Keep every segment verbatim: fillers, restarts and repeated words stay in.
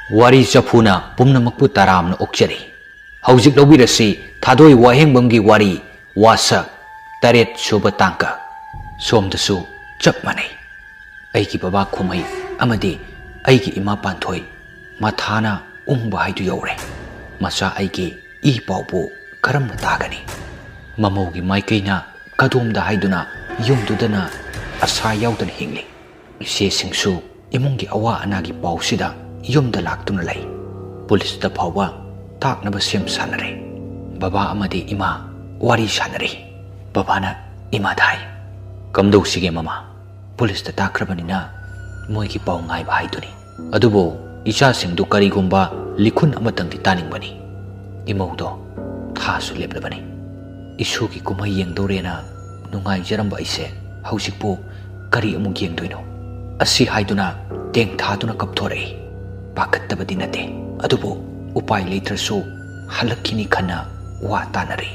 ꯋꯥꯔꯤ ꯆꯐꯨꯅ ꯄꯨꯝꯅꯃꯛꯄꯨ ꯇꯔꯥꯝꯅ ꯑꯣꯛꯆꯔꯤ꯫ ꯍꯧꯖꯤꯛ ꯂꯧꯕꯤꯔꯁꯤ ꯊꯥꯗꯣꯏ ꯋꯥꯍꯦꯡꯕꯝꯒꯤ ꯋꯥꯔꯤ, ꯋꯥꯁꯛ ꯇꯔꯦꯠ ꯁꯨꯕ ꯇꯥꯡꯀꯛ꯫ ꯁꯣꯝꯗꯁꯨ ꯆꯞ ꯃꯥꯟꯅꯩ꯫ ꯑꯩꯒꯤ ꯕꯕꯥ ꯈꯨꯃꯩ ꯑꯃꯗꯤ ꯑꯩꯒꯤ ꯏꯃꯥ ꯄꯥꯟꯊꯣꯏ ꯃꯊꯥꯅ ꯎꯪꯕ ꯍꯥꯏꯗꯨ ꯌꯧꯔꯦ꯫ ꯃꯆꯥ ꯑꯩꯒꯤ ꯏ ꯄꯥꯎꯕꯨ ꯀꯔꯝꯅ ꯇꯥꯒꯅꯤ? ꯃꯃꯧꯒꯤ ꯃꯥꯏꯀꯩꯅ ꯀꯗꯣꯝꯗ ꯍꯥꯏꯗꯨꯅ ꯌꯨꯝꯗꯨꯗꯅ ꯑꯁꯥ ꯌꯥꯎꯗꯅ ꯍꯤꯡꯂꯤ꯫ ꯏꯆꯦꯁꯤꯡꯁꯨ ꯏꯃꯨꯡꯒꯤ ꯑꯋꯥ ꯑꯅꯥꯒꯤ ꯄꯥꯎꯁꯤꯗ ꯌꯨꯝꯗ ꯂꯥꯛꯇꯨꯅ ꯂꯩ꯫ ꯄꯨꯂꯤꯁꯇ ꯐꯥꯎꯕ ꯇꯥꯛꯅꯕ ꯁꯦꯝ ꯁꯥꯟꯅꯔꯦ꯫ ꯕꯕꯥ ꯑꯃꯗꯤ ꯏꯃꯥ ꯋꯥꯔꯤ ꯁꯥꯟꯅꯔꯤ꯫ ꯕꯕꯥꯅ ꯏꯃꯥꯗ ꯍꯥꯏ, "ꯀꯝꯗꯧꯁꯤꯒꯦ ꯃꯃꯥ? ꯄꯨꯂꯤꯁꯇ ꯇꯥꯛꯈ꯭ꯔꯕꯅꯤꯅ ꯃꯣꯏꯒꯤ ꯄꯥꯎ ꯉꯥꯏꯕ ꯍꯥꯏꯗꯨꯅꯤ꯫ ꯑꯗꯨꯕꯨ ꯏꯆꯥꯁꯤꯡꯗꯨ ꯀꯔꯤꯒꯨꯝꯕ ꯂꯤꯈꯨꯟ ꯑꯃꯇꯪꯗꯤ ꯇꯥꯅꯤꯡꯕꯅꯤ꯫" ꯏꯃꯧꯗꯣ ꯊꯥꯁꯨ ꯂꯦꯞꯂꯕꯅꯤ꯫ "ꯏꯁꯨꯒꯤ ꯀꯨꯝꯍꯩ ꯌꯦꯡꯗꯧꯔꯦꯅ ꯅꯨꯡꯉꯥꯏꯖꯔꯝꯕ ꯑꯩꯁꯦ ꯍꯧꯖꯤꯛꯄꯨ ꯀꯔꯤ ꯑꯃꯨꯛ ꯌꯦꯡꯗꯣꯏꯅꯣ?" ꯑꯁꯤ ꯍꯥꯏꯗꯨꯅ ꯇꯦꯡꯊꯥꯗꯨꯅ ꯀꯞꯊꯣꯔꯛꯏ꯫ ꯄꯥꯈꯠꯇꯕꯗꯤ ꯅꯠꯇꯦ, ꯑꯗꯨꯕꯨ ꯎꯄꯥꯏ ꯂꯩꯇ꯭ꯔꯁꯨ ꯍꯜꯂꯛꯈꯤꯅꯤ ꯈꯟꯅ ꯋꯥ ꯇꯥꯅꯔꯤ꯫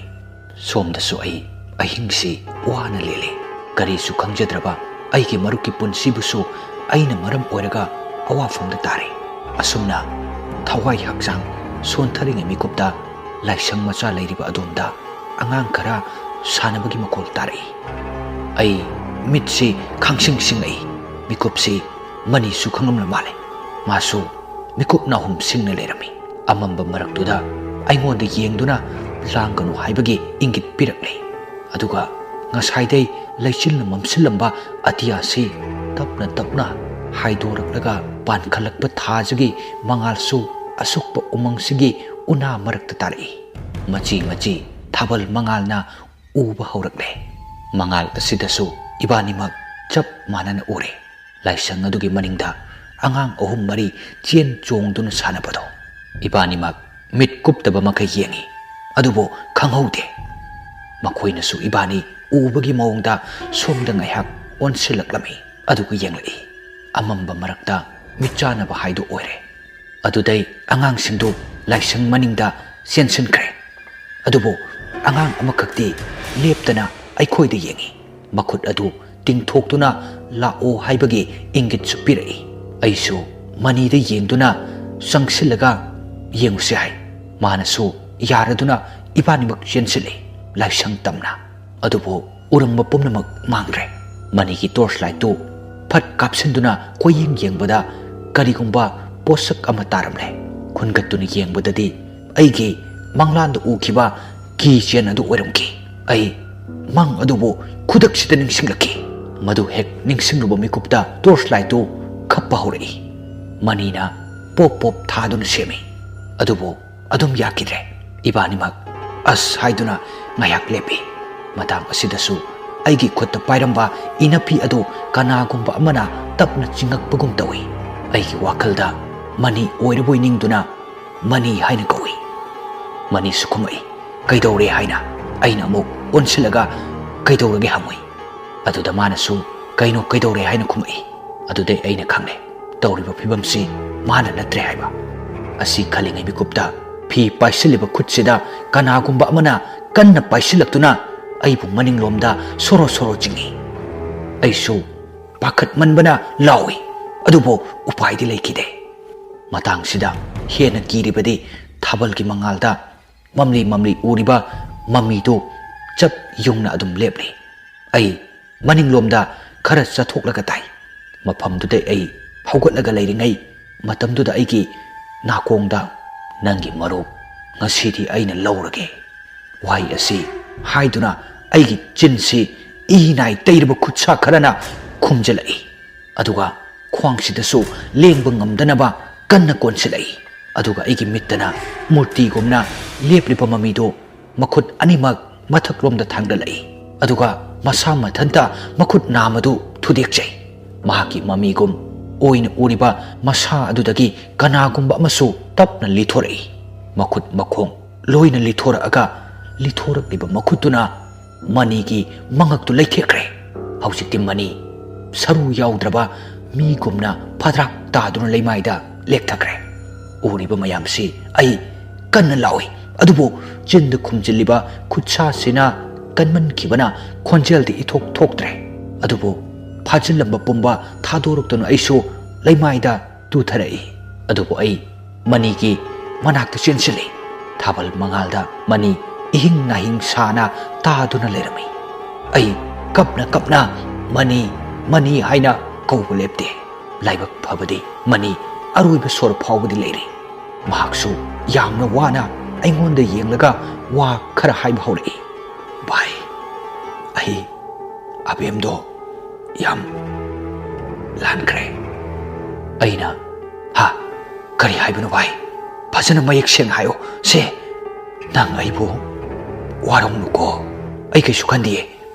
ꯁꯣꯝꯗꯁꯨ ꯑꯩ ꯑꯍꯤꯡꯁꯤ ꯋꯥꯅ ꯂꯦꯜꯂꯤ꯫ ꯀꯔꯤꯁꯨ ꯈꯪꯖꯗ꯭ꯔꯕ ꯑꯩꯒꯤ ꯃꯔꯨꯞꯀꯤ ꯄꯨꯟꯁꯤꯕꯨꯁꯨ ꯑꯩꯅ ꯃꯔꯝ ꯑꯣꯏꯔꯒ ꯑꯋꯥꯐꯝꯗ ꯇꯥꯔꯦ꯫ ꯑꯁꯨꯝꯅ ꯊꯋꯥꯏ ꯍꯛꯆꯥꯡ ꯁꯣꯟꯊꯔꯤꯉꯩ ꯃꯤꯀꯨꯞꯇ ꯂꯥꯏꯁꯪ ꯃꯆꯥ ꯂꯩꯔꯤꯕ ꯑꯗꯣꯝꯗ ꯑꯉꯥꯡ ꯈꯔ ꯁꯥꯟꯅꯕꯒꯤ ꯃꯈꯣꯜ ꯇꯥꯔꯛꯏ꯫ ꯑꯩ ꯃꯤꯠꯁꯤ ꯈꯥꯡꯁꯤꯡ ꯁꯤꯡꯂꯛꯏ꯫ ꯃꯤꯀꯨꯞꯁꯤ ꯃꯅꯤꯁꯨ ꯈꯪꯂꯝꯂ ꯃꯥꯜꯂꯦ꯫ ꯃꯥꯁꯨ ꯃꯤꯀꯨꯞ ꯅꯥꯍꯨꯝ ꯁꯤꯡꯅ ꯂꯩꯔꯝꯃꯤ꯫ ꯑꯃꯝꯕ ꯃꯔꯛꯇꯨꯗ ꯑꯩꯉꯣꯟꯗ ꯌꯦꯡꯗꯨꯅ ꯂꯥꯡꯒꯅꯨ ꯍꯥꯏꯕꯒꯤ ꯏꯪꯒꯤꯠ ꯄꯤꯔꯛꯂꯦ꯫ ꯑꯗꯨꯒ ꯉꯁꯥꯏꯗꯩ ꯂꯩꯆꯤꯜꯅ ꯃꯝꯁꯤꯜꯂꯝꯕ ꯑꯇꯤꯌꯥꯁꯤ ꯇꯞꯅ ꯇꯞꯅ ꯍꯥꯏꯗꯣꯔꯛꯂꯒ ꯄꯥꯟꯈꯠꯂꯛꯄ ꯊꯥꯖꯒꯤ ꯃꯉꯥꯜꯁꯨ ꯑꯁꯨꯛꯄ ꯎꯃꯪꯁꯤꯒꯤ ꯎꯅꯥ ꯃꯔꯛꯇ ꯇꯥꯔꯛꯏ꯫ ꯃꯆꯤ ꯃꯆꯤ ꯊꯥꯕꯜ ꯃꯉꯥꯜꯅ ꯎꯕ ꯍꯧꯔꯛꯂꯦ꯫ ꯃꯉꯥꯜ ꯑꯁꯤꯗꯁꯨ ꯏꯕꯥꯅꯤꯃꯛ ꯆꯞ ꯃꯥꯟꯅꯅ ꯎꯔꯦ꯫ ꯂꯥꯏꯁꯪ ꯑꯗꯨꯒꯤ ꯃꯅꯤꯡꯗ ꯑꯉꯥꯡ ꯑꯍꯨꯝ ꯃꯔꯤ ꯆꯦꯟ ꯆꯣꯡꯗꯨꯅ ꯁꯥꯟꯅꯕꯗꯣ꯫ ꯏꯕꯥꯅꯤꯃꯛ ꯃꯤꯠ ꯀꯨꯞꯇꯕ ꯃꯈꯩ ꯌꯦꯡꯉꯤ, ꯑꯗꯨꯕꯨ ꯈꯪꯍꯧꯗꯦ꯫ ꯃꯈꯣꯏꯅꯁꯨ ꯏꯕꯥꯅꯤ ꯎꯕꯒꯤ ꯃꯑꯣꯡꯗ ꯁꯣꯝꯗ ꯉꯥꯏꯍꯥꯛ ꯑꯣꯟꯁꯤꯜꯂꯛꯂꯝꯃꯤ, ꯑꯗꯨꯒ ꯌꯦꯡꯂꯛꯏ꯫ ꯑꯃꯝꯕ ꯃꯔꯛꯇ ꯃꯤꯠꯆꯥꯟꯅꯕ ꯍꯥꯏꯗꯨ ꯑꯣꯏꯔꯦ꯫ ꯑꯗꯨꯗꯩ ꯑꯉꯥꯡꯁꯤꯡꯗꯨ ꯂꯥꯏꯁꯪ ꯃꯅꯤꯡꯗ ꯆꯦꯟꯁꯤꯟꯈ꯭ꯔꯦ꯫ ꯑꯗꯨꯕꯨ ꯑꯉꯥꯡ ꯑꯃꯈꯛꯇꯤ ꯂꯦꯞꯇꯅ ꯑꯩꯈꯣꯏꯗ ꯌꯦꯡꯏ꯫ ꯃꯈꯨꯠ ꯑꯗꯨ ꯇꯤꯡꯊꯣꯛꯇꯨꯅ "ꯂꯥꯛꯑꯣ" ꯍꯥꯏꯕꯒꯤ ꯏꯪꯒꯤꯠꯁꯨ ꯄꯤꯔꯛꯏ꯫ ꯑꯩꯁꯨ ꯃꯅꯤꯗ ꯌꯦꯡꯗꯨꯅ ꯆꯪꯁꯤꯜꯂꯒ ꯌꯦꯡꯉꯨꯁꯤ ꯍꯥꯏ꯫ ꯃꯥꯅꯁꯨ ꯌꯥꯔꯗꯨꯅ ꯏꯕꯥꯅꯤꯃꯛ ꯆꯦꯟꯁꯤꯜꯂꯤ ꯂꯥꯏꯁꯪ ꯇꯝꯅ꯫ ꯑꯗꯨꯕꯨ ꯎꯔꯝꯕ ꯄꯨꯝꯅꯃꯛ ꯃꯥꯡꯈ꯭ꯔꯦ꯫ ꯃꯅꯤꯒꯤ ꯇꯣꯔꯆ ꯂꯥꯏꯠꯇꯨ ꯐꯠ ꯀꯥꯞꯁꯤꯟꯗꯨꯅ ꯀꯣꯏꯌꯦꯡ ꯌꯦꯡꯕꯗ ꯀꯔꯤꯒꯨꯝꯕ ꯄꯣꯠꯁꯛ ꯑꯃ ꯇꯥꯔꯝꯂꯦ꯫ ꯈꯨꯟꯒꯠꯇꯨꯅ ꯌꯦꯡꯕꯗꯗꯤ ꯑꯩꯒꯤ ꯃꯪꯂꯥꯟꯗ ꯎꯈꯤꯕ ꯀꯤ ꯆꯦꯟ ꯑꯗꯨ ꯑꯣꯏꯔꯝꯈꯤ꯫ ꯑꯩ ꯃꯪ ꯑꯗꯨꯕꯨ ꯈꯨꯗꯛꯁꯤꯗ ꯅꯤꯡꯁꯤꯡꯂꯛꯈꯤ꯫ ꯃꯗꯨ ꯍꯦꯛ ꯅꯤꯡꯁꯤꯡꯂꯨꯕ ꯃꯤꯀꯨꯞꯇ ꯇꯣꯔꯆ ꯂꯥꯏꯠꯇꯨ ꯈꯞꯄ ꯍꯧꯔꯛꯏ꯫ ꯃꯅꯤꯅ ꯄꯣꯞ ꯄꯣꯞ ꯊꯥꯗꯨꯅ ꯁꯦꯝꯃꯤ꯫ ꯑꯗꯨꯕꯨ ꯑꯗꯨꯝ ꯌꯥꯈꯤꯗ꯭ꯔꯦ꯫ ꯏꯕꯥꯅꯤꯃꯛ "ꯑꯁ" ꯍꯥꯏꯗꯨꯅ ꯉꯥꯏꯍꯥꯛ ꯂꯦꯞꯄꯤ꯫ ꯃꯇꯥꯡ ꯑꯁꯤꯗꯁꯨ ꯑꯩꯒꯤ ꯈꯨꯠꯇ ꯄꯥꯏꯔꯝꯕ ꯏꯅꯐꯤ ꯑꯗꯨ ꯀꯅꯥꯒꯨꯝꯕ ꯑꯃꯅ ꯇꯞꯅ ꯆꯤꯡꯉꯛꯄꯒꯨꯝ ꯇꯧꯏ꯫ ꯑꯩꯒꯤ ꯋꯥꯈꯜꯗ ꯃꯅꯤ ꯑꯣꯏꯔꯕꯣꯏ ꯅꯤꯡꯗꯨꯅ "ꯃꯅꯤ" ꯍꯥꯏꯅ ꯀꯧꯏ꯫ ꯃꯅꯤꯁꯨ ꯈꯨꯝꯃꯛꯏ꯫ "ꯀꯩꯗꯧꯔꯦ?" ꯍꯥꯏꯅ꯫ ꯑꯩꯅ ꯑꯃꯨꯛ ꯑꯣꯟꯁꯤꯜꯂꯒ "ꯀꯩꯗꯧꯔꯒꯦ?" ꯍꯪꯉꯨꯏ꯫ ꯑꯗꯨꯗ ꯃꯥꯅꯁꯨ "ꯀꯩꯅꯣ ꯀꯩꯗꯧꯔꯦ?" ꯍꯥꯏꯅ ꯈꯨꯝꯃꯛꯏ꯫ ꯑꯗꯨꯗꯩ ꯑꯩꯅ ꯈꯪꯂꯦ, ꯇꯧꯔꯤꯕ ꯐꯤꯕꯝꯁꯤ ꯃꯥꯅ ꯅꯠꯇ꯭ꯔꯦ ꯍꯥꯏꯕ꯫ ꯑꯁꯤ ꯈꯜꯂꯤꯉꯩ ꯃꯤꯀꯨꯞꯇ ꯐꯤ ꯄꯥꯏꯁꯤꯜꯂꯤꯕ ꯈꯨꯠꯁꯤꯗ ꯀꯅꯥꯒꯨꯝꯕ ꯑꯃꯅ ꯀꯟꯅ ꯄꯥꯏꯁꯤꯜꯂꯛꯇꯨꯅ ꯑꯩꯕꯨ ꯃꯅꯤꯡꯂꯣꯝꯗ ꯁꯣꯔꯣ ꯁꯣꯔꯣ ꯆꯤꯡꯏ꯫ ꯑꯩꯁꯨ ꯄꯥꯈꯠꯃꯟꯕꯅ ꯂꯥꯎꯏ, ꯑꯗꯨꯕꯨ ꯎꯄꯥꯏꯗꯤ ꯂꯩꯈꯤꯗꯦ꯫ ꯃꯇꯥꯡꯁꯤꯗ ꯍꯦꯟꯅ ꯀꯤꯔꯤꯕꯗꯤ ꯊꯥꯕꯜꯒꯤ ꯃꯉꯥꯜꯗ ꯃꯝꯂꯤ ꯃꯝꯂꯤ ꯎꯔꯤꯕ ꯃꯃꯤꯗꯨ ꯆꯞ ꯌꯨꯡꯅ ꯑꯗꯨꯝ ꯂꯦꯞꯂꯤ꯫ ꯑꯩ ꯃꯅꯤꯡꯂꯣꯝꯗ ꯈꯔ ꯆꯠꯊꯣꯛꯂꯒ ꯇꯥꯏ꯫ ꯃꯐꯝꯗꯨꯗ ꯑꯩ ꯍꯧꯒꯠꯂꯒ ꯂꯩꯔꯤꯉꯩ ꯃꯇꯝꯗꯨꯗ ꯑꯩꯒꯤ ꯅꯥꯀꯣꯡꯗ "ꯅꯪꯒꯤ ꯃꯔꯨꯞ ꯉꯁꯤꯗꯤ ꯑꯩꯅ ꯂꯧꯔꯒꯦ" ꯋꯥꯍꯩ ꯑꯁꯤ ꯍꯥꯏꯗꯨꯅ ꯑꯩꯒꯤ ꯆꯤꯟꯁꯤ ꯏ ꯅꯥꯏ ꯇꯩꯔꯕ ꯈꯨꯠꯁꯥ ꯈꯔꯅ ꯈꯨꯝꯖꯤꯜꯂꯛꯏ꯫ ꯑꯗꯨꯒ ꯈ꯭ꯋꯥꯡꯁꯤꯗꯁꯨ ꯂꯦꯡꯕ ꯉꯝꯗꯅꯕ ꯀꯟꯅ ꯀꯣꯟꯁꯤꯜꯂꯛꯏ꯫ ꯑꯗꯨꯒ ꯑꯩꯒꯤ ꯃꯤꯠꯇꯅ ꯃꯨꯔꯇꯤꯒꯨꯝꯅ ꯂꯦꯞꯂꯤꯕ ꯃꯃꯤꯗꯨ ꯃꯈꯨꯠ ꯑꯅꯤꯃꯛ ꯃꯊꯛꯂꯣꯝꯗ ꯊꯥꯡꯒꯠꯂꯛꯏ꯫ ꯑꯗꯨꯒ ꯃꯁꯥ ꯃꯊꯟꯇ ꯃꯈꯨꯠ ꯅꯥꯝꯃꯗꯨ ꯊꯨꯗꯦꯛꯆꯩ꯫ ꯃꯍꯥꯛꯀꯤ ꯃꯃꯤꯒꯨꯝ ꯑꯣꯏꯅ ꯎꯔꯤꯕ ꯃꯁꯥ ꯑꯗꯨꯗꯒꯤ ꯀꯅꯥꯒꯨꯝꯕ ꯑꯃꯁꯨ ꯇꯞꯅ ꯂꯤꯊꯣꯔꯛꯏ꯫ ꯃꯈꯨꯠ ꯃꯈꯣꯡ ꯂꯣꯏꯅ ꯂꯤꯊꯣꯔꯛꯑꯒ ꯂꯤꯊꯣꯔꯛꯂꯤꯕ ꯃꯈꯨꯠꯇꯨꯅ ꯃꯅꯤꯒꯤ ꯃꯉꯛꯇꯨ ꯂꯩꯊꯦꯛꯈ꯭ꯔꯦ꯫ ꯍꯧꯖꯤꯛꯇꯤ ꯃꯅꯤ ꯁꯔꯨ ꯌꯥꯎꯗ꯭ꯔꯕ ꯃꯤꯒꯨꯝꯅ ꯐꯗ꯭ꯔꯥꯛ ꯇꯥꯗꯨꯅ ꯂꯩꯃꯥꯏꯗ ꯂꯦꯛꯊꯈ꯭ꯔꯦ꯫ ꯎꯔꯤꯕ ꯃꯌꯥꯝꯁꯤ ꯑꯩ ꯀꯟꯅ ꯂꯥꯎꯏ, ꯑꯗꯨꯕꯨ ꯆꯤꯟꯗ ꯈꯨꯝꯖꯤꯜꯂꯤꯕ ꯈꯨꯠꯁꯥꯁꯤꯅ ꯀꯟꯃꯟꯈꯤꯕꯅ ꯈꯣꯟꯖꯦꯜꯗꯤ ꯏꯊꯣꯛ ꯊꯣꯛꯇ꯭ꯔꯦ꯫ ꯑꯗꯨꯕꯨ ꯐꯥꯖꯤꯜꯂꯝꯕ ꯄꯨꯝꯕ ꯊꯥꯗꯣꯔꯛꯇꯨꯅ ꯑꯩꯁꯨ ꯂꯩꯃꯥꯏꯗ ꯇꯨꯊꯔꯛꯏ꯫ ꯑꯗꯨꯕꯨ ꯑꯩ ꯃꯅꯤꯒꯤ ꯃꯅꯥꯛꯇ ꯆꯦꯟꯁꯤꯜꯂꯤ꯫ ꯊꯥꯕꯜ ꯃꯉꯥꯜꯗ ꯃꯅꯤ ꯏꯍꯤꯡ ꯅꯥꯍꯤꯡ ꯁꯥꯅ ꯇꯥꯗꯨꯅ ꯂꯩꯔꯝꯃꯤ꯫ ꯑꯩ ꯀꯞꯅ ꯀꯞꯅ "ꯃꯅꯤ, ꯃꯅꯤ" ꯍꯥꯏꯅ ꯀꯧꯕ ꯂꯦꯞꯇꯦ꯫ ꯂꯥꯏꯕꯛ ꯐꯕꯗꯤ ꯃꯅꯤ ꯑꯔꯣꯏꯕ ꯁꯣꯔ ꯐꯥꯎꯕꯗꯤ ꯂꯩꯔꯤ꯫ ꯃꯍꯥꯛꯁꯨ ꯌꯥꯝꯅ ꯋꯥꯅ ꯑꯩꯉꯣꯟꯗ ꯌꯦꯡꯂꯒ ꯋꯥ ꯈꯔ ꯍꯥꯏꯕ ꯍꯧꯔꯛꯏ꯫ "ꯚꯥꯏ, ꯑꯩ ꯑꯕꯦꯝꯗꯣ ꯌꯥꯝ ꯂꯥꯟꯈ꯭ꯔꯦ꯫" ꯑꯩꯅ, "ꯍꯥ? ꯀꯔꯤ ꯍꯥꯏꯕꯅꯣ ꯚꯥꯏ? ꯐꯖꯅ ꯃꯌꯦꯛ ꯁꯦꯡꯅ ꯍꯥꯏꯌꯣ꯫ ꯁꯦ, ꯅꯪ ꯑꯩꯕꯨ ꯋꯥꯔꯧꯅꯨꯀꯣ꯫ ꯑꯩ ꯀꯩꯁꯨ ꯈꯟꯗꯤꯌꯦ꯫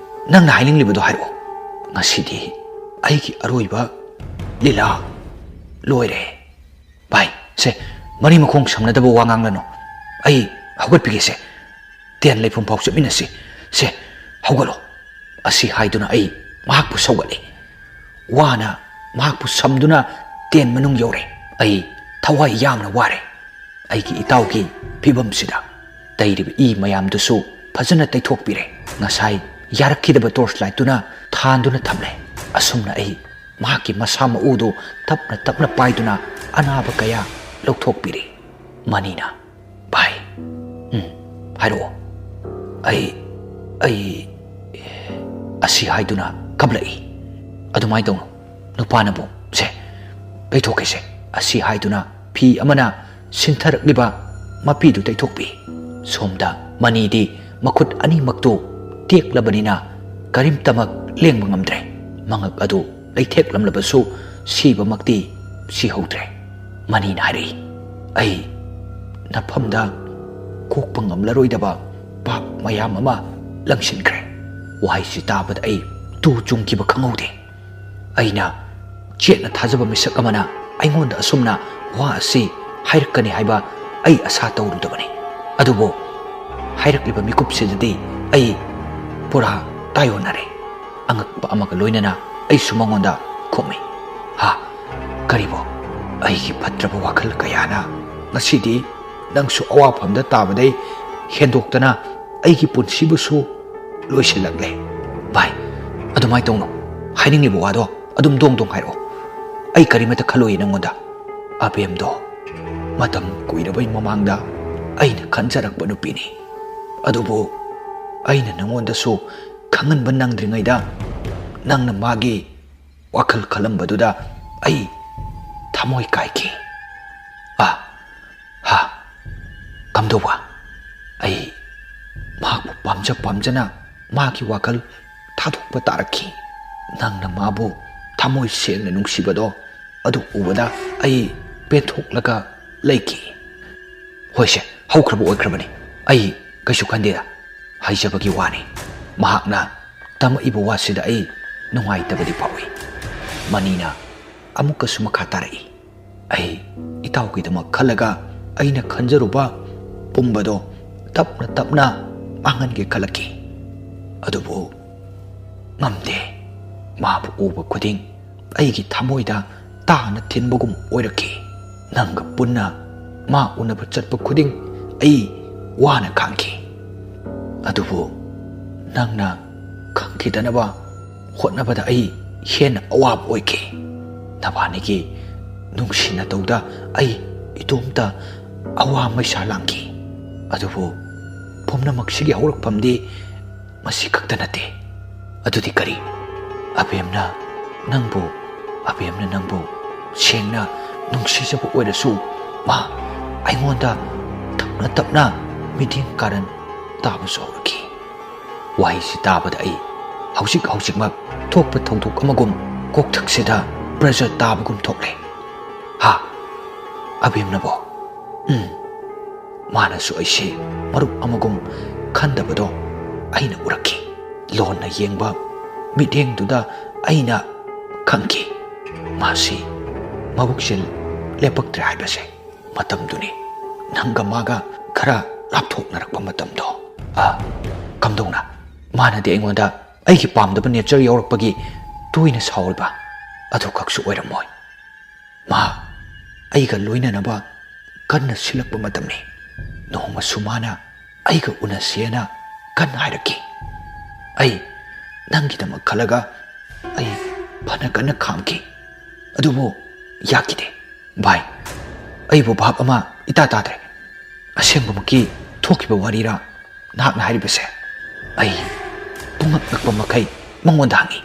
ꯅꯪꯅ ꯍꯥꯏꯅꯤꯡꯂꯤꯕꯗꯣ ꯍꯥꯏꯔꯛꯑꯣ꯫ ꯉꯁꯤꯗꯤ ꯑꯩꯒꯤ ꯑꯔꯣꯏꯕ ꯂꯤꯂꯥ ꯂꯣꯏꯔꯦ꯫ ꯚꯥꯏ, ꯁꯦ, ꯃꯔꯤ ꯃꯈꯣꯡ ꯁꯝꯅꯗꯕ ꯋꯥ ꯉꯥꯡꯂꯅꯨ꯫ ꯑꯩ ꯍꯧꯒꯠꯄꯤꯒꯦꯁꯦ꯫ ꯇꯦꯟ ꯂꯩꯐꯝ ꯐꯥꯎ ꯆꯠꯃꯤꯟꯅꯁꯤ꯫ ꯁꯦ, ꯍꯧꯒꯠꯂꯣ꯫" ꯑꯁꯤ ꯍꯥꯏꯗꯨꯅ ꯑꯩ ꯃꯍꯥꯛꯄꯨ ꯁꯧꯒꯠꯂꯤ꯫ ꯋꯥꯅ ꯃꯍꯥꯛꯄꯨ ꯁꯝꯗꯨꯅ ꯇꯦꯟ ꯃꯅꯨꯡ ꯌꯧꯔꯦ꯫ ꯑꯩ ꯊꯋꯥꯏ ꯌꯥꯝꯅ ꯋꯥꯔꯦ꯫ ꯑꯩꯒꯤ ꯏꯇꯥꯎꯒꯤ ꯐꯤꯕꯝꯁꯤꯗ ꯇꯩꯔꯤꯕ ꯏ ꯃꯌꯥꯝꯗꯨꯁꯨ ꯐꯖꯅ ꯇꯩꯊꯣꯛꯄꯤꯔꯦ꯫ ꯉꯁꯥꯏ ꯌꯥꯔꯛꯈꯤꯗꯕ ꯇꯣꯔꯆ ꯂꯥꯏꯠꯇꯨꯅ ꯊꯥꯟꯗꯨꯅ ꯊꯝꯂꯦ꯫ ꯑꯁꯨꯝꯅ ꯑꯩ ꯃꯍꯥꯛꯀꯤ ꯃꯁꯥ ꯃꯎꯗꯨ ꯇꯞꯅ ꯇꯞꯅ ꯄꯥꯏꯗꯨꯅ ꯑꯅꯥꯕ ꯀꯌꯥ ꯂꯧꯊꯣꯛꯄꯤꯔꯤ꯫ ꯃꯅꯤꯅ, "ꯚꯥꯏ꯫" "ꯎꯝ, ꯍꯥꯏꯔꯛꯑꯣ꯫" "ꯑꯩ, ꯑꯩ," ꯑꯁꯤ ꯍꯥꯏꯗꯨꯅ ꯀꯞꯂꯛꯏ꯫ "ꯑꯗꯨꯃꯥꯏꯅ ꯇꯧꯅꯨ, ꯅꯨꯄꯥꯅꯕꯨ꯫ ꯁꯦ, ꯇꯩꯊꯣꯛꯀꯦꯁꯦ꯫" ꯑꯁꯤ ꯍꯥꯏꯗꯨꯅ ꯐꯤ ꯑꯃꯅ ꯁꯤꯟꯊꯔꯛꯂꯤꯕ ꯃꯄꯤꯗꯨ ꯇꯩꯊꯣꯛꯄꯤ꯫ ꯁꯣꯝꯗ ꯃꯅꯤꯗꯤ ꯃꯈꯨꯠ ꯑꯅꯤꯃꯛꯇꯨ ꯇꯦꯛꯂꯕꯅꯤꯅ ꯀꯔꯤꯝꯇꯃꯛ ꯂꯦꯡꯕ ꯉꯝꯗ꯭ꯔꯦ꯫ ꯃꯉꯛ ꯑꯗꯨ ꯂꯩꯊꯦꯛꯂꯝꯂꯕꯁꯨ ꯁꯤꯕꯃꯛꯇꯤ ꯁꯤꯍꯧꯗ꯭ꯔꯦ꯫ ꯃꯅꯤꯅ ꯍꯥꯏꯔꯛꯏ, "ꯑꯩ ꯅꯐꯝꯗ ꯀꯣꯛꯄ ꯉꯝꯂꯔꯣꯏꯗꯕ ꯄꯥꯞ ꯃꯌꯥꯝ ꯑꯃ ꯂꯪꯁꯤꯟꯈ꯭ꯔꯦ꯫" ꯋꯥꯍꯩꯁꯤ ꯇꯥꯕꯗ ꯑꯩ ꯇꯨ ꯆꯨꯡꯈꯤꯕ ꯈꯪꯍꯧꯗꯦ꯫ ꯑꯩꯅ ꯆꯦꯠꯅ ꯊꯥꯖꯕ ꯃꯤꯁꯛ ꯑꯃꯅ ꯑꯩꯉꯣꯟꯗ ꯑꯁꯨꯝꯅ ꯋꯥ ꯑꯁꯤ ꯍꯥꯏꯔꯛꯀꯅꯤ ꯍꯥꯏꯕ ꯑꯩ ꯑꯁꯥ ꯇꯧꯔꯨꯗꯕꯅꯤ꯫ ꯑꯗꯨꯕꯨ ꯍꯥꯏꯔꯛꯂꯤꯕ ꯃꯤꯀꯨꯞꯁꯤꯗꯗꯤ ꯑꯩ ꯄꯨꯔꯥ ꯇꯥꯏꯑꯣꯟꯅꯔꯦ꯫ ꯑꯉꯛꯄ ꯑꯃꯒ ꯂꯣꯏꯅꯅ ꯑꯩꯁꯨ ꯃꯉꯣꯟꯗ ꯈꯨꯝꯃꯤ, "ꯍꯥ? ꯀꯔꯤꯕꯣ?" ꯑꯩꯒꯤ ꯐꯠꯇ꯭ꯔꯕ ꯋꯥꯈꯜ ꯀꯌꯥꯅ ꯉꯁꯤꯗꯤ ꯅꯪꯁꯨ ꯑꯋꯥꯐꯝꯗ ꯇꯥꯕꯗꯩ ꯍꯦꯟꯗꯣꯛꯇꯅ ꯑꯩꯒꯤ ꯄꯨꯟꯁꯤꯕꯨꯁꯨ ꯂꯣꯏꯁꯤꯜꯂꯛꯂꯦ꯫ ꯚꯥꯏ, ꯑꯗꯨꯃꯥꯏꯅ ꯇꯧꯅꯨ꯫ ꯍꯥꯏꯅꯤꯡꯂꯤꯕ ꯋꯥꯗꯣ ꯑꯗꯨꯝ ꯗꯣꯡ ꯗꯣꯡ ꯍꯥꯏꯔꯛꯑꯣ꯫ ꯑꯩ ꯀꯔꯤꯃꯠꯇ ꯈꯜꯂꯣꯏꯌꯦ ꯅꯪꯉꯣꯟꯗ꯫ ꯑꯕꯦꯝꯗꯣ꯫ ꯃꯇꯝ ꯀꯨꯏꯔꯕꯩ ꯃꯃꯥꯡꯗ ꯑꯩꯅ ꯈꯟꯖꯔꯛꯄ ꯅꯨꯄꯤꯅꯤ꯫ ꯑꯗꯨꯕꯨ ꯑꯩꯅ ꯅꯉꯣꯟꯗꯁꯨ ꯈꯪꯍꯟꯕ ꯅꯪꯗ꯭ꯔꯤꯉꯩꯗ ꯅꯪꯅ ꯃꯥꯒꯤ ꯋꯥꯈꯜ ꯈꯜꯂꯝꯕꯗꯨꯗ ꯑꯩ ꯊꯃꯣꯏ ꯀꯥꯏꯈꯤ꯫ ꯑꯥ, ꯍꯥ, ꯀꯝꯗꯧꯕ? ꯑꯩ ꯃꯍꯥꯛꯄꯨ ꯄꯥꯝꯖ ꯄꯥꯝꯖꯅ ꯃꯥꯒꯤ ꯋꯥꯈꯜ ꯊꯥꯗꯣꯛꯄ ꯇꯥꯔꯛꯈꯤ꯫ ꯅꯪꯅ ꯃꯥꯕꯨ ꯊꯃꯣꯏ ꯁꯦꯡꯅ ꯅꯨꯡꯁꯤꯕꯗꯣ ꯑꯗꯨ ꯎꯕꯗ ꯑꯩ ꯄꯦꯟꯊꯣꯛꯂꯒ ꯂꯩꯈꯤ꯫ "ꯍꯣꯏꯁꯦ, ꯍꯧꯈ꯭ꯔꯕ ꯑꯣꯏꯈ꯭ꯔꯕꯅꯤ꯫ ꯑꯩ ꯀꯩꯁꯨ ꯈꯟꯗꯦꯗ꯫ ꯍꯥꯏꯖꯕꯒꯤ ꯋꯥꯅꯤ꯫ ꯃꯍꯥꯛꯅ ꯇꯝꯃꯛꯏꯕ ꯋꯥꯁꯤꯗ ꯑꯩ ꯅꯨꯡꯉꯥꯏꯇꯕꯗꯤ ꯐꯥꯎꯏ꯫" ꯃꯅꯤꯅ ꯑꯃꯨꯛꯀꯁꯨ ꯃꯈꯥ ꯇꯥꯔꯛꯏ꯫ ꯑꯩ ꯏꯇꯥꯎꯒꯤꯗꯃꯛ ꯈꯜꯂꯒ ꯑꯩꯅ ꯈꯟꯖꯔꯨꯕ ꯄꯨꯝꯕꯗꯣ ꯇꯞꯅ ꯇꯞꯅ ꯃꯥꯡꯍꯟꯒꯦ ꯈꯜꯂꯛꯈꯤ꯫ ꯑꯗꯨꯕꯨ ꯉꯝꯗꯦ꯫ ꯃꯥꯕꯨ ꯎꯕ ꯈꯨꯗꯤꯡ ꯑꯩꯒꯤ ꯊꯃꯣꯏꯗ ꯇꯥꯅ ꯊꯤꯟꯕꯒꯨꯝ ꯑꯣꯏꯔꯛꯈꯤ꯫ ꯅꯪꯒ ꯄꯨꯟꯅ ꯃꯥ ꯎꯅꯕ ꯆꯠꯄ ꯈꯨꯗꯤꯡ ꯑꯩ ꯋꯥꯅ ꯈꯥꯡꯈꯤ꯫ ꯑꯗꯨꯕꯨ ꯅꯪꯅ ꯈꯪꯈꯤꯗꯅꯕ ꯍꯣꯠꯅꯕꯗ ꯑꯩ ꯍꯦꯟꯅ ꯑꯋꯥꯕ ꯑꯣꯏꯈꯤ꯫ ꯅꯕꯥꯅꯤꯒꯤ ꯅꯨꯡꯁꯤꯅ ꯇꯧꯗ ꯑꯩ ꯏꯇꯣꯝꯇ ꯑꯋꯥ ꯃꯩꯁꯥ ꯂꯥꯡꯈꯤ꯫ ꯑꯗꯨꯕꯨ ꯄꯨꯝꯅꯃꯛꯁꯤꯒꯤ ꯍꯧꯔꯛꯐꯝꯗꯤ ꯃꯁꯤ ꯈꯛꯇ ꯅꯠꯇꯦ꯫ ꯑꯗꯨꯗꯤ ꯀꯔꯤ? ꯑꯕꯦꯝꯅ ꯅꯪꯕꯨ, ꯑꯕꯦꯝꯅ ꯅꯪꯕꯨ ꯁꯦꯡꯅ ꯅꯨꯡꯁꯤꯖꯕ ꯑꯣꯏꯔꯁꯨ, ꯃꯥ ꯑꯩꯉꯣꯟꯗ ꯇꯞꯅ ꯇꯞꯅ ꯃꯤꯠꯌꯦꯡ ꯀꯥꯔꯟ ꯇꯥꯕꯁꯨ ꯍꯧꯔꯛꯈꯤ꯫ ꯋꯥꯍꯩꯁꯤ ꯇꯥꯕꯗ ꯑꯩ ꯍꯧꯖꯤꯛ ꯍꯧꯖꯤꯛꯃꯛ ꯊꯣꯛꯄ ꯊꯧꯗꯣꯛ ꯑꯃꯒꯨꯝ ꯀꯣꯛꯊꯛꯁꯤꯗ ꯄ꯭ꯔꯦꯁꯔ ꯇꯥꯕꯒꯨꯝ ꯊꯣꯛꯂꯦ꯫ ꯍꯥ? ꯑꯕꯦꯝꯅꯕꯣ? ꯎꯝ꯫ ꯃꯥꯅꯁꯨ ꯑꯩꯁꯦ ꯃꯔꯨꯞ ꯑꯃꯒꯨꯝ ꯈꯟꯗꯕꯗꯣ ꯑꯩꯅ ꯎꯔꯛꯈꯤ꯫ ꯂꯣꯟꯅ ꯌꯦꯡꯕ ꯃꯤꯠꯌꯦꯡꯗꯨꯗ ꯑꯩꯅ ꯈꯪꯈꯤ, ꯃꯥꯁꯤ ꯃꯕꯨꯛꯁꯦ ꯂꯦꯞꯄꯛꯇ꯭ꯔꯦ ꯍꯥꯏꯕꯁꯦ꯫ ꯃꯇꯝꯗꯨꯅꯤ ꯅꯪꯒ ꯃꯥꯒ ꯈꯔ ꯂꯥꯞꯊꯣꯛꯅꯔꯛꯄ ꯃꯇꯝꯗꯣ꯫ ꯑ, ꯀꯝꯗꯧꯅ? ꯃꯥꯅꯗꯤ ꯑꯩꯉꯣꯟꯗ ꯑꯩꯒꯤ ꯄꯥꯝꯗꯕ ꯅꯦꯆꯔ ꯌꯥꯎꯔꯛꯄꯒꯤ ꯇꯣꯏꯅ ꯁꯥꯎꯔꯤꯕ ꯑꯗꯨꯈꯛꯁꯨ ꯑꯣꯏꯔꯝꯃꯣꯏ꯫ ꯃꯥ ꯑꯩꯒ ꯂꯣꯏꯅꯅꯕ ꯀꯟꯅ ꯁꯤꯜꯂꯛꯄ ꯃꯇꯝꯅꯤ꯫ ꯅꯣꯡꯃꯁꯨ ꯃꯥꯅ ꯑꯩꯒ ꯎꯅꯁꯦꯅ ꯀꯟꯅ ꯍꯥꯏꯔꯛꯈꯤ꯫ ꯑꯩ ꯅꯪꯒꯤꯗꯃꯛ ꯈꯜꯂꯒ ꯑꯩ ꯐꯅ ꯀꯟꯅ ꯈꯥꯝꯈꯤ꯫ ꯑꯗꯨꯕꯨ ꯌꯥꯈꯤꯗꯦ꯫ ꯚꯥꯏ, ꯑꯩꯕꯨ ꯚꯥꯞ ꯑꯃ ꯏꯇꯥ ꯇꯥꯗ꯭ꯔꯦ꯫ ꯑꯁꯦꯡꯕꯃꯛꯀꯤ ꯊꯣꯛꯈꯤꯕ ꯋꯥꯔꯤꯔꯥ ꯅꯍꯥꯛꯅ ꯍꯥꯏꯔꯤꯕꯁꯦ? ꯑꯩ ꯄꯨꯡꯉꯛ ꯉꯛꯄ ꯃꯈꯩ ꯃꯉꯣꯟꯗ ꯍꯪꯉꯤ꯫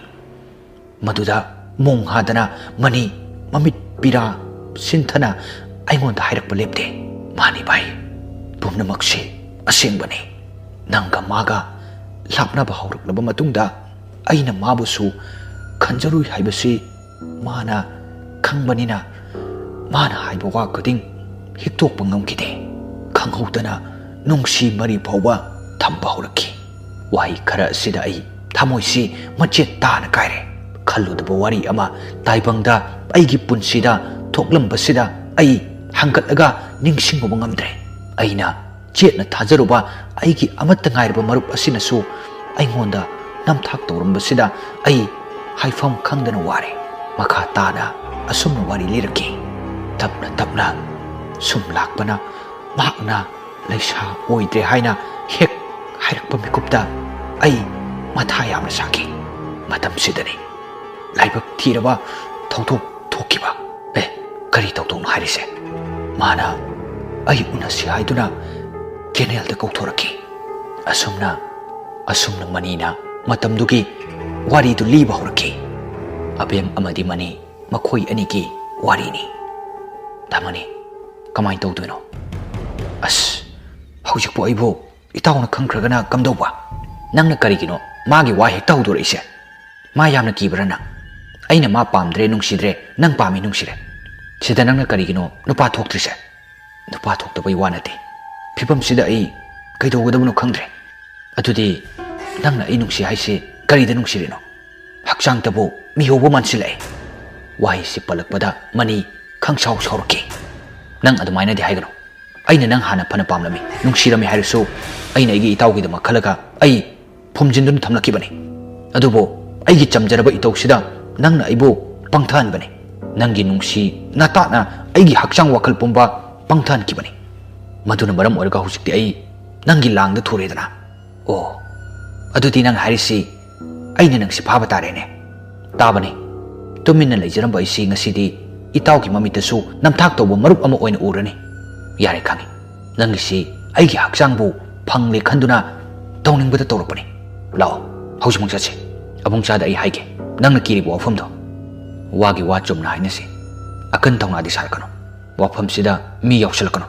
ꯃꯗꯨꯗ ꯃꯣꯡ ꯍꯥꯗꯅ ꯃꯅꯤ ꯃꯃꯤꯠ ꯄꯤꯔꯥ ꯁꯤꯟꯊꯅ ꯑꯩꯉꯣꯟꯗ ꯍꯥꯏꯔꯛꯄ ꯂꯦꯞꯇꯦ꯫ "ꯃꯥꯅꯤ ꯚꯥꯏ, ꯄꯨꯝꯅꯃꯛꯁꯤ ꯑꯁꯦꯡꯕꯅꯤ꯫ ꯅꯪꯒ ꯃꯥꯒ ꯂꯥꯞꯅꯕ ꯍꯧꯔꯛꯂꯕ ꯃꯇꯨꯡꯗ ꯑꯩꯅ ꯃꯥꯕꯨꯁꯨ ꯈꯟꯖꯔꯨꯏ ꯍꯥꯏꯕꯁꯤ ꯃꯥꯅ ꯈꯪꯕꯅꯤꯅ, ꯃꯥꯅ ꯍꯥꯏꯕ ꯋꯥ ꯈꯨꯗꯤꯡ ꯍꯤꯛꯇꯣꯛꯄ ꯉꯝꯈꯤꯗꯦ꯫ ꯈꯪꯍꯧꯗꯅ ꯅꯨꯡꯁꯤ ꯃꯔꯤ ꯐꯥꯎꯕ ꯊꯝꯕ ꯍꯧꯔꯛꯈꯤ꯫ ꯋꯥꯍꯩ ꯈꯔ ꯑꯁꯤꯗ ꯑꯩ ꯊꯃꯣꯏꯁꯤ ꯃꯆꯦꯠ ꯇꯥꯅ ꯀꯥꯏꯔꯦ꯫ ꯈꯜꯂꯨꯗꯕ ꯋꯥꯔꯤ ꯑꯃ ꯇꯥꯏꯕꯪꯗ ꯑꯩꯒꯤ ꯄꯨꯟꯁꯤꯗ ꯊꯣꯛꯂꯝꯕꯁꯤꯗ ꯑꯩ ꯍꯪꯒꯠꯂꯒ ꯅꯤꯡꯁꯤꯡꯉꯨꯕ ꯉꯝꯗ꯭ꯔꯦ꯫ ꯑꯩꯅ ꯆꯦꯠꯅ ꯊꯥꯖꯔꯨꯕ ꯑꯩꯒꯤ ꯑꯃꯠꯇ ꯉꯥꯏꯔꯕ ꯃꯔꯨꯞ ꯑꯁꯤꯅꯁꯨ ꯑꯩꯉꯣꯟꯗ ꯅꯝꯊꯥꯛ ꯇꯧꯔꯝꯕꯁꯤꯗ ꯑꯩ ꯍꯥꯏꯐꯝ ꯈꯪꯗꯅ ꯋꯥꯔꯦ꯫ ꯃꯈꯥ ꯇꯥꯅ ꯑꯁꯨꯝꯅ ꯋꯥꯔꯤ ꯂꯤꯔꯛꯈꯤ꯫ ꯇꯞꯅ ꯇꯞꯅ ꯁꯨꯝ ꯂꯥꯛꯄꯅ ꯃꯍꯥꯛꯅ ꯂꯩꯁꯥ ꯑꯣꯏꯗ꯭ꯔꯦ ꯍꯥꯏꯅ ꯍꯦꯛ ꯍꯥꯏꯔꯛꯄ ꯃꯤꯀꯨꯞꯇ ꯑꯩ ꯃꯊꯥ ꯌꯥꯝꯅ ꯁꯥꯈꯤ꯫ ꯃꯇꯝꯁꯤꯗꯅꯤ ꯂꯥꯏꯕꯛ ꯊꯤꯔꯕ ꯊꯧꯗꯣꯛ ꯊꯣꯛꯈꯤꯕ꯫ "ꯑꯦ, ꯀꯔꯤ ꯊꯧꯗꯣꯛꯅꯣ ꯍꯥꯏꯔꯤꯁꯦ?" ꯃꯥꯅ ꯑꯩ ꯎꯅꯁꯤ ꯍꯥꯏꯗꯨꯅ ꯀꯦꯅꯦꯜꯗ ꯀꯧꯊꯣꯔꯛꯈꯤ꯫ ꯑꯁꯨꯝꯅ, ꯑꯁꯨꯝꯅ ꯃꯅꯤꯅ ꯃꯇꯝꯗꯨꯒꯤ ꯋꯥꯔꯤꯗꯨ ꯂꯤꯕ ꯍꯧꯔꯛꯈꯤ꯫ ꯑꯕꯦꯝ ꯑꯃꯗꯤ ꯃꯅꯤ ꯃꯈꯣꯏ ꯑꯅꯤꯒꯤ ꯋꯥꯔꯤꯅꯤ꯫ "ꯇꯥꯃꯣꯅꯤ, ꯀꯃꯥꯏꯅ ꯇꯧꯗꯣꯏꯅꯣ?" "ꯑꯁ, ꯍꯧꯖꯤꯛꯄꯨ ꯑꯩꯕꯨ ꯏꯇꯥꯎꯅ ꯈꯪꯈ꯭ꯔꯒꯅ ꯀꯝꯗꯧꯕ? ꯅꯪꯅ ꯀꯔꯤꯒꯤꯅꯣ ꯃꯥꯒꯤ ꯋꯥ ꯍꯦꯛꯇ ꯍꯧꯗꯣꯔꯛꯏꯁꯦ? ꯃꯥ ꯌꯥꯝꯅ ꯀꯤꯕ꯭ꯔꯥ ꯅꯪ? ꯑꯩꯅ ꯃꯥ ꯄꯥꯝꯗ꯭ꯔꯦ, ꯅꯨꯡꯁꯤꯗ꯭ꯔꯦ, ꯅꯪ ꯄꯥꯝꯃꯤ, ꯅꯨꯡꯁꯤꯔꯦ꯫ ꯁꯤꯗ ꯅꯪꯅ ꯀꯔꯤꯒꯤꯅꯣ ꯅꯨꯄꯥ ꯊꯣꯛꯇ꯭ꯔꯤꯁꯦ?" "ꯅꯨꯄꯥ ꯊꯣꯛꯇꯕꯩ ꯋꯥ ꯅꯠꯇꯦ꯫ ꯐꯤꯕꯝꯁꯤꯗ ꯑꯩ ꯀꯩꯗꯧꯒꯗꯕꯅꯣ ꯈꯪꯗ꯭ꯔꯦ꯫ ꯑꯗꯨꯗꯤ ꯅꯪꯅ ꯑꯩ ꯅꯨꯡꯁꯤ ꯍꯥꯏꯁꯤ ꯀꯔꯤꯗ ꯅꯨꯡꯁꯤꯔꯤꯅꯣ? ꯍꯛꯆꯥꯡꯇꯕꯨ ꯃꯤꯍꯧꯕ ꯃꯥꯟꯁꯤꯜꯂꯛꯑꯦ꯫" ꯋꯥꯍꯩꯁꯤ ꯄꯜꯂꯛꯄꯗ ꯃꯅꯤ ꯈꯪꯁꯥꯎ ꯁꯥꯎꯔꯛꯈꯤ꯫ "ꯅꯪ ꯑꯗꯨꯃꯥꯏꯅꯗꯤ ꯍꯥꯏꯒꯅꯨ꯫ ꯑꯩꯅ ꯅꯪ ꯍꯥꯟꯅ ꯐꯅ ꯄꯥꯝꯂꯝꯃꯤ, ꯅꯨꯡꯁꯤꯔꯝꯃꯤ ꯍꯥꯏꯔꯁꯨ, ꯑꯩꯅ ꯑꯩꯒꯤ ꯏꯇꯥꯎꯒꯤꯗꯃꯛ ꯈꯜꯂꯒ ꯑꯩ ꯐꯨꯝꯖꯤꯟꯗꯨꯅ ꯊꯝꯂꯛꯈꯤꯕꯅꯤ꯫ ꯑꯗꯨꯕꯨ ꯑꯩꯒꯤ ꯆꯝꯖꯔꯕ ꯏꯇꯧꯁꯤꯗ ꯅꯪꯅ ꯑꯩꯕꯨ ꯄꯪꯊꯍꯟꯕꯅꯤ꯫ ꯅꯪꯒꯤ ꯅꯨꯡꯁꯤ ꯅꯇꯥꯠꯅ ꯑꯩꯒꯤ ꯍꯛꯆꯥꯡ ꯋꯥꯈꯜ ꯄꯨꯝꯕ ꯄꯪꯊꯍꯟꯈꯤꯕꯅꯤ꯫ ꯃꯗꯨꯅ ꯃꯔꯝ ꯑꯣꯏꯔꯒ ꯍꯧꯖꯤꯛꯇꯤ ꯑꯩ ꯅꯪꯒꯤ ꯂꯥꯡꯗ ꯊꯨꯔꯦꯗꯅ꯫" "ꯑꯣ, ꯑꯗꯨꯗꯤ ꯅꯪ ꯍꯥꯏꯔꯤꯁꯤ ꯑꯩꯅ ꯅꯪꯁꯤ ꯐꯥꯕ ꯇꯥꯔꯦꯅꯦ?" "ꯇꯥꯕꯅꯤ꯫ ꯇꯨꯃꯤꯟꯅ ꯂꯩꯖꯔꯝꯕ ꯑꯩꯁꯤ ꯉꯁꯤꯗꯤ ꯏꯇꯥꯎꯒꯤ ꯃꯃꯤꯠꯇꯁꯨ ꯅꯝꯊꯥꯛ ꯇꯧꯕ ꯃꯔꯨꯞ ꯑꯃ ꯑꯣꯏꯅ ꯎꯔꯅꯤ꯫ ꯌꯥꯔꯦ, ꯈꯪꯉꯤ꯫ ꯅꯪꯒꯤꯁꯤ ꯑꯩꯒꯤ ꯍꯛꯆꯥꯡꯕꯨ ꯐꯪꯂꯦ ꯈꯟꯗꯨꯅ ꯇꯧꯅꯤꯡꯕꯗ ꯇꯧꯔꯛꯄꯅꯤ꯫ ꯂꯥꯛꯑꯣ, ꯍꯧꯖꯤꯛꯃꯛ ꯆꯠꯁꯤ꯫ ꯑꯕꯨꯡꯆꯥꯗ ꯑꯩ ꯍꯥꯏꯒꯦ, ꯅꯪꯅ ꯀꯤꯔꯤꯕ ꯋꯥꯐꯝꯗꯣ꯫ ꯋꯥꯒꯤ ꯋꯥ ꯆꯨꯝꯅ ꯍꯥꯏꯅꯁꯤ꯫ ꯑꯀꯟ ꯊꯧꯅꯥꯗꯤ ꯁꯥꯔꯛꯀꯅꯨ꯫ ꯋꯥꯐꯝꯁꯤꯗ ꯃꯤ ꯌꯥꯎꯁꯜꯂꯛꯀꯅꯨ꯫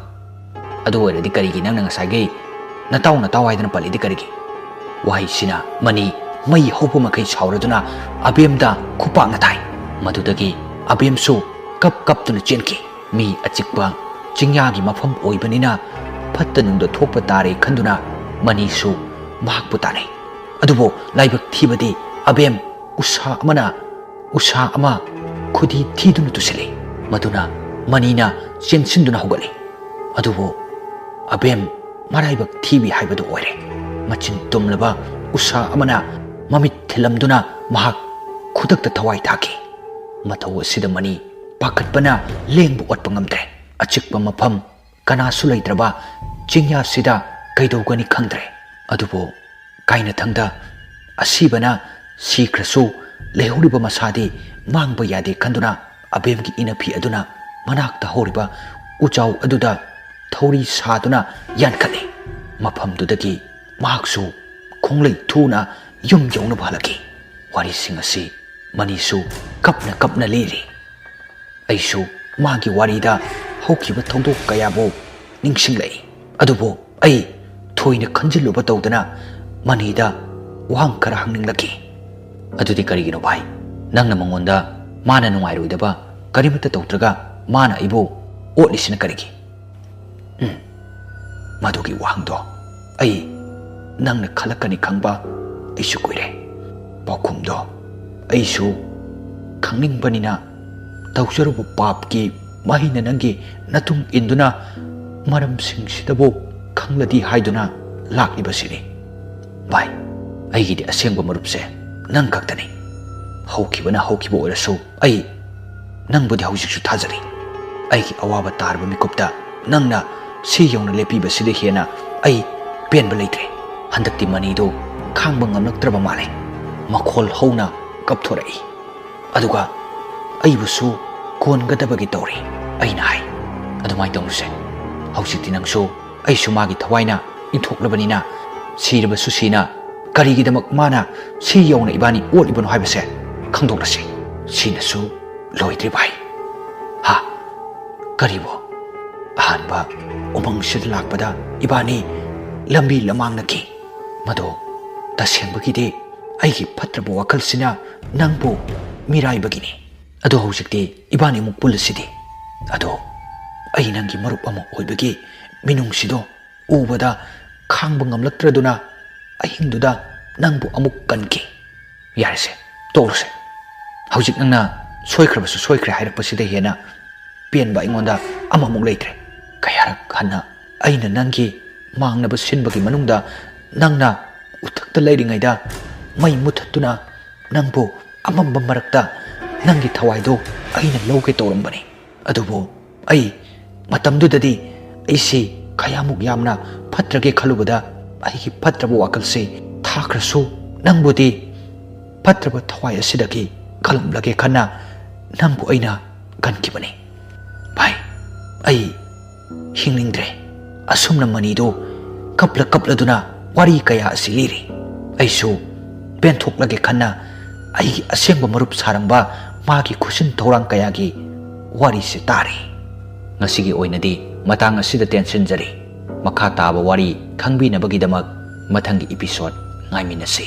ꯑꯗꯨ ꯑꯣꯏꯔꯗꯤ ꯀꯔꯤꯒꯤ ꯅꯪꯅ ꯉꯁꯥꯏꯒꯤ "ꯅꯇꯥꯎ, ꯅꯇꯥꯎ" ꯍꯥꯏꯗꯅ ꯄꯜꯂꯤꯗꯤ ꯀꯔꯤꯒꯤ? ꯋꯥꯍꯩꯁꯤꯅ ꯃꯅꯤ ꯃꯩ ꯍꯧꯕ ꯃꯈꯩ ꯁꯥꯎꯔꯗꯨꯅ ꯑꯕꯦꯝꯗ ꯈꯨꯄꯥꯛꯅ ꯊꯥꯏ꯫ ꯃꯗꯨꯗꯒꯤ ꯑꯕꯦꯝꯁꯨ ꯀꯞ ꯀꯞꯇꯨꯅ ꯆꯦꯟꯈꯤ꯫ ꯃꯤ ꯑꯆꯤꯛꯄ ꯆꯤꯡꯌꯥꯒꯤ ꯃꯐꯝ ꯑꯣꯏꯕꯅꯤꯅ ꯐꯠꯇ ꯅꯨꯡꯗ ꯊꯣꯛꯄ ꯇꯥꯔꯦ ꯈꯟꯗꯨꯅ ꯃꯅꯤꯁꯨ ꯃꯍꯥꯛꯄꯨ ꯇꯥꯟꯅꯩ꯫ ꯑꯗꯨꯕꯨ ꯂꯥꯏꯕꯛ ꯊꯤꯕꯗꯤ ꯑꯕꯦꯝ ꯎꯁꯥ ꯑꯃꯅ ꯎꯁꯥ ꯑꯃ ꯈꯨꯗꯤ ꯊꯤꯗꯨꯅ ꯇꯨꯁꯤꯜꯂꯤ꯫ ꯃꯗꯨꯅ ꯃꯅꯤꯅ ꯆꯦꯟꯁꯤꯟꯗꯨꯅ ꯍꯧꯒꯠꯂꯤ꯫ ꯑꯗꯨꯕꯨ ꯑꯕꯦꯝ ꯃꯔꯥꯏꯕꯛ ꯊꯤꯕꯤ ꯍꯥꯏꯕꯗꯨ ꯑꯣꯏꯔꯦ꯫ ꯃꯆꯤꯟ ꯇꯨꯝꯂꯕ ꯎꯁꯥ ꯑꯃꯅ ꯃꯃꯤꯠ ꯊꯤꯜꯂꯝꯗꯨꯅ ꯃꯍꯥꯛ ꯈꯨꯗꯛꯇ ꯊꯋꯥꯏ ꯊꯥꯈꯤ꯫ ꯃꯇꯧ ꯑꯁꯤꯗ ꯃꯅꯤ ꯄꯥꯈꯠꯄꯅ ꯂꯦꯡꯕ ꯑꯣꯠꯄ ꯉꯝꯗ꯭ꯔꯦ꯫ ꯑꯆꯤꯛꯄ ꯃꯐꯝ, ꯀꯅꯥꯁꯨ ꯂꯩꯇ꯭ꯔꯕ ꯆꯤꯡꯌꯥꯁꯤꯗ ꯀꯩꯗꯧꯒꯅꯤ ꯈꯪꯗ꯭ꯔꯦ꯫ ꯑꯗꯨꯕꯨ ꯀꯥꯏꯅꯊꯪꯗ ꯑꯁꯤꯕꯅ ꯁꯤꯈ꯭ꯔꯁꯨ ꯂꯩꯍꯧꯔꯤꯕ ꯃꯁꯥꯗꯤ ꯃꯥꯡꯕ ꯌꯥꯗꯦ ꯈꯟꯗꯨꯅ ꯑꯕꯦꯝꯒꯤ ꯏꯅꯐꯤ ꯑꯗꯨꯅ ꯃꯅꯥꯛꯇ ꯍꯧꯔꯤꯕ ꯎꯖꯥꯎ ꯑꯗꯨꯗ ꯊꯧꯔꯤ ꯁꯥꯗꯨꯅ ꯌꯥꯟꯈꯠꯂꯤ꯫ ꯃꯐꯝꯗꯨꯗꯒꯤ ꯃꯍꯥꯛꯁꯨ ꯈꯣꯡꯂꯩ ꯊꯨꯅ ꯌꯨꯝ ꯌꯧꯅꯕ ꯍꯜꯂꯛꯈꯤ꯫ ꯋꯥꯔꯤꯁꯤꯡ ꯑꯁꯤ ꯃꯅꯤꯁꯨ ꯀꯞꯅ ꯀꯞꯅ ꯂꯤꯔꯤ꯫ ꯑꯩꯁꯨ ꯃꯥꯒꯤ ꯋꯥꯔꯤꯗ ꯍꯧꯈꯤꯕ ꯊꯧꯗꯣꯛ ꯀꯌꯥꯕꯨ ꯅꯤꯡꯁꯤꯡꯂꯛꯏ꯫ ꯑꯗꯨꯕꯨ ꯑꯩ ꯊꯣꯏꯅ ꯈꯟꯖꯤꯜꯂꯨꯕ ꯇꯧꯗꯅ ꯃꯅꯤꯗ ꯋꯥꯍꯪ ꯈꯔ ꯍꯪꯅꯤꯡꯂꯛꯈꯤ꯫ "ꯑꯗꯨꯗꯤ ꯀꯔꯤꯒꯤꯅꯣ ꯚꯥꯏ? ꯅꯪꯅ ꯃꯉꯣꯟꯗ ꯃꯥꯅ ꯅꯨꯡꯉꯥꯏꯔꯣꯏꯗꯕ ꯀꯔꯤꯃꯠꯇ ꯇꯧꯗ꯭ꯔꯒ ꯃꯥꯅ ꯑꯩꯕꯨ ꯑꯣꯠꯂꯤꯁꯤꯅ ꯀꯔꯤꯒꯤ?" "ꯎꯝ, ꯃꯗꯨꯒꯤ ꯋꯥꯍꯪꯗꯣ ꯑꯩ ꯅꯪꯅ ꯈꯜꯂꯛꯀꯅꯤ ꯈꯪꯕ ꯑꯩꯁꯨ ꯀꯨꯏꯔꯦ꯫ ꯄꯥꯎꯈꯨꯝꯗꯣ ꯑꯩꯁꯨ ꯈꯪꯅꯤꯡꯕꯅꯤꯅ ꯇꯧꯖꯔꯨꯕ ꯄꯥꯞꯀꯤ ꯃꯍꯩꯅ ꯅꯪꯒꯤ ꯅꯇꯨꯡ ꯏꯟꯗꯨꯅ ꯃꯔꯝꯁꯤꯡꯁꯤꯗꯕꯨ ꯈꯪꯂꯗꯤ ꯍꯥꯏꯗꯨꯅ ꯂꯥꯛꯂꯤꯕꯁꯤꯅꯤ꯫ ꯚꯥꯏ, ꯑꯩꯒꯤꯗꯤ ꯑꯁꯦꯡꯕ ꯃꯔꯨꯞꯁꯦ ꯅꯪ ꯈꯛꯇꯅꯤ꯫ ꯍꯧꯈꯤꯕꯅ ꯍꯧꯈꯤꯕ ꯑꯣꯏꯔꯁꯨ ꯑꯩ ꯅꯪꯕꯨꯗꯤ ꯍꯧꯖꯤꯛꯁꯨ ꯊꯥꯖꯔꯤ꯫ ꯑꯩꯒꯤ ꯑꯋꯥꯕ ꯇꯥꯔꯕ ꯃꯤꯀꯨꯞꯇ ꯅꯪꯅ ꯁꯤ ꯌꯧꯅ ꯂꯦꯞꯄꯤꯕꯁꯤꯗ ꯍꯦꯟꯅ ꯑꯩ ꯄꯦꯟꯕ ꯂꯩꯇ꯭ꯔꯦ꯫" ꯍꯟꯗꯛꯇꯤ ꯃꯅꯤꯗꯨ ꯈꯥꯡꯕ ꯉꯝꯂꯛꯇ꯭ꯔꯕ ꯃꯥꯜꯂꯦ꯫ ꯃꯈꯣꯜ ꯍꯧꯅ ꯀꯞꯊꯣꯔꯛꯏ꯫ ꯑꯗꯨꯒ ꯑꯩꯕꯨꯁꯨ ꯀꯣꯟꯒꯗꯕꯒꯤ ꯇꯧꯔꯤ꯫ ꯑꯩꯅ ꯍꯥꯏ, "ꯑꯗꯨꯃꯥꯏꯅ ꯇꯧꯅꯨꯁꯦ꯫ ꯍꯧꯖꯤꯛꯇꯤ ꯅꯪꯁꯨ ꯑꯩꯁꯨ ꯃꯥꯒꯤ ꯊꯋꯥꯏꯅ ꯏꯟꯊꯣꯛꯂꯕꯅꯤꯅ, ꯁꯤꯔꯕꯁꯨ ꯁꯤꯅ ꯀꯔꯤꯒꯤꯗꯃꯛ ꯃꯥꯅ ꯁꯤ ꯌꯧꯅ ꯏꯕꯥꯅꯤ ꯑꯣꯠꯂꯤꯕꯅꯣ ꯍꯥꯏꯕꯁꯦ ꯈꯪꯗꯣꯛꯂꯁꯤ꯫ ꯁꯤꯅꯁꯨ ꯂꯣꯏꯗ꯭ꯔꯤ ꯚꯥꯏ꯫" "ꯍꯥ? ꯀꯔꯤꯕꯣ?" "ꯑꯍꯥꯟꯕ ꯎꯃꯪꯁꯤꯗ ꯂꯥꯛꯄꯗ ꯏꯕꯥꯅꯤ ꯂꯝꯕꯤ ꯂꯃꯥꯡꯅꯈꯤ꯫ ꯃꯗꯣ ꯇꯁꯦꯡꯕꯒꯤꯗꯤ ꯑꯩꯒꯤ ꯐꯠꯇ꯭ꯔꯕ ꯋꯥꯈꯜꯁꯤꯅ ꯅꯪꯕꯨ ꯃꯤꯔꯥꯏꯕꯒꯤꯅꯤ꯫ ꯑꯗꯣ ꯍꯧꯖꯤꯛꯇꯤ ꯏꯕꯥꯅꯤ ꯑꯃꯨꯛ ꯄꯨꯜꯂꯁꯤꯗꯤ꯫ ꯑꯗꯣ ꯑꯩ ꯅꯪꯒꯤ ꯃꯔꯨꯞ ꯑꯃ ꯑꯣꯏꯕꯒꯤ ꯃꯤꯅꯨꯡꯁꯤꯗꯣ ꯎꯕꯗ ꯈꯥꯡꯕ ꯉꯝꯂꯛꯇ꯭ꯔꯗꯨꯅ ꯑꯍꯤꯡꯗꯨꯗ ꯅꯪꯕꯨ ꯑꯃꯨꯛ ꯀꯟꯈꯤ꯫ ꯌꯥꯔꯦꯁꯦ, ꯇꯣꯛꯂꯁꯦ꯫ ꯍꯧꯖꯤꯛ ꯅꯪꯅ ꯁꯣꯏꯈ꯭ꯔꯕꯁꯨ ꯁꯣꯏꯈ꯭ꯔꯦ ꯍꯥꯏꯔꯛꯄꯁꯤꯗ ꯍꯦꯟꯅ ꯄꯦꯟꯕ ꯑꯩꯉꯣꯟꯗ ꯑꯃꯃꯨꯛ ꯂꯩꯇ꯭ꯔꯦ꯫ ꯀꯌꯥꯔꯛ ꯍꯟꯅ ꯑꯩꯅ ꯅꯪꯒꯤ ꯃꯥꯡꯅꯕ ꯁꯤꯟꯕꯒꯤ ꯃꯅꯨꯡꯗ ꯅꯪꯅ ꯎꯊꯛꯇ ꯂꯩꯔꯤꯉꯩꯗ ꯃꯩ ꯃꯨꯊꯠꯇꯨꯅ ꯅꯪꯕꯨ ꯑꯃꯝꯕ ꯃꯔꯛꯇ ꯅꯪꯒꯤ ꯊꯋꯥꯏꯗꯣ ꯑꯩꯅ ꯂꯧꯒꯦ ꯇꯧꯔꯝꯕꯅꯤ꯫ ꯑꯗꯨꯕꯨ ꯑꯩ ꯃꯇꯝꯗꯨꯗꯗꯤ ꯑꯩꯁꯤ ꯀꯌꯥꯃꯨꯛ ꯌꯥꯝꯅ ꯐꯠꯇ꯭ꯔꯒꯦ ꯈꯜꯂꯨꯕꯗ ꯑꯩꯒꯤ ꯐꯠꯇ꯭ꯔꯕ ꯋꯥꯈꯜꯁꯤ ꯊꯥꯈ꯭ꯔꯁꯨ ꯅꯪꯕꯨꯗꯤ ꯐꯠꯇ꯭ꯔꯕ ꯊꯋꯥꯏ ꯑꯁꯤꯗꯒꯤ ꯀꯜꯂꯝꯂꯒꯦ ꯈꯟꯅ ꯅꯪꯕꯨ ꯑꯩꯅ ꯀꯟꯈꯤꯕꯅꯤ꯫ ꯚꯥꯏ, ꯑꯩ ꯍꯤꯡꯅꯤꯡꯗ꯭ꯔꯦ꯫" ꯑꯁꯨꯝꯅ ꯃꯅꯤꯗꯨ ꯀꯞꯂ ꯀꯞꯂꯗꯨꯅ ꯋꯥꯔꯤ ꯀꯌꯥ ꯑꯁꯤ ꯂꯤꯔꯤ꯫ ꯑꯩꯁꯨ ꯄꯦꯟꯊꯣꯛꯂꯒꯦ ꯈꯟꯅ ꯑꯩꯒꯤ ꯑꯁꯦꯡꯕ ꯃꯔꯨꯞ ꯁꯥꯔꯝꯕ ꯃꯥꯒꯤ ꯈꯨꯁꯤꯟ ꯊꯧꯔꯥꯡ ꯀꯌꯥꯒꯤ ꯋꯥꯔꯤꯁꯤ ꯇꯥꯔꯤ꯫ ꯉꯁꯤꯒꯤ ꯑꯣꯏꯅꯗꯤ ꯃꯇꯥꯡ ꯑꯁꯤꯗ ꯇꯦꯟꯁꯤꯟꯖꯔꯤ꯫ ꯃꯈꯥ ꯇꯥꯕ ꯋꯥꯔꯤ ꯈꯪꯕꯤꯅꯕꯒꯤꯗꯃꯛ ꯃꯊꯪꯒꯤ episode ꯉꯥꯏꯃꯤꯟꯅꯁꯤ꯫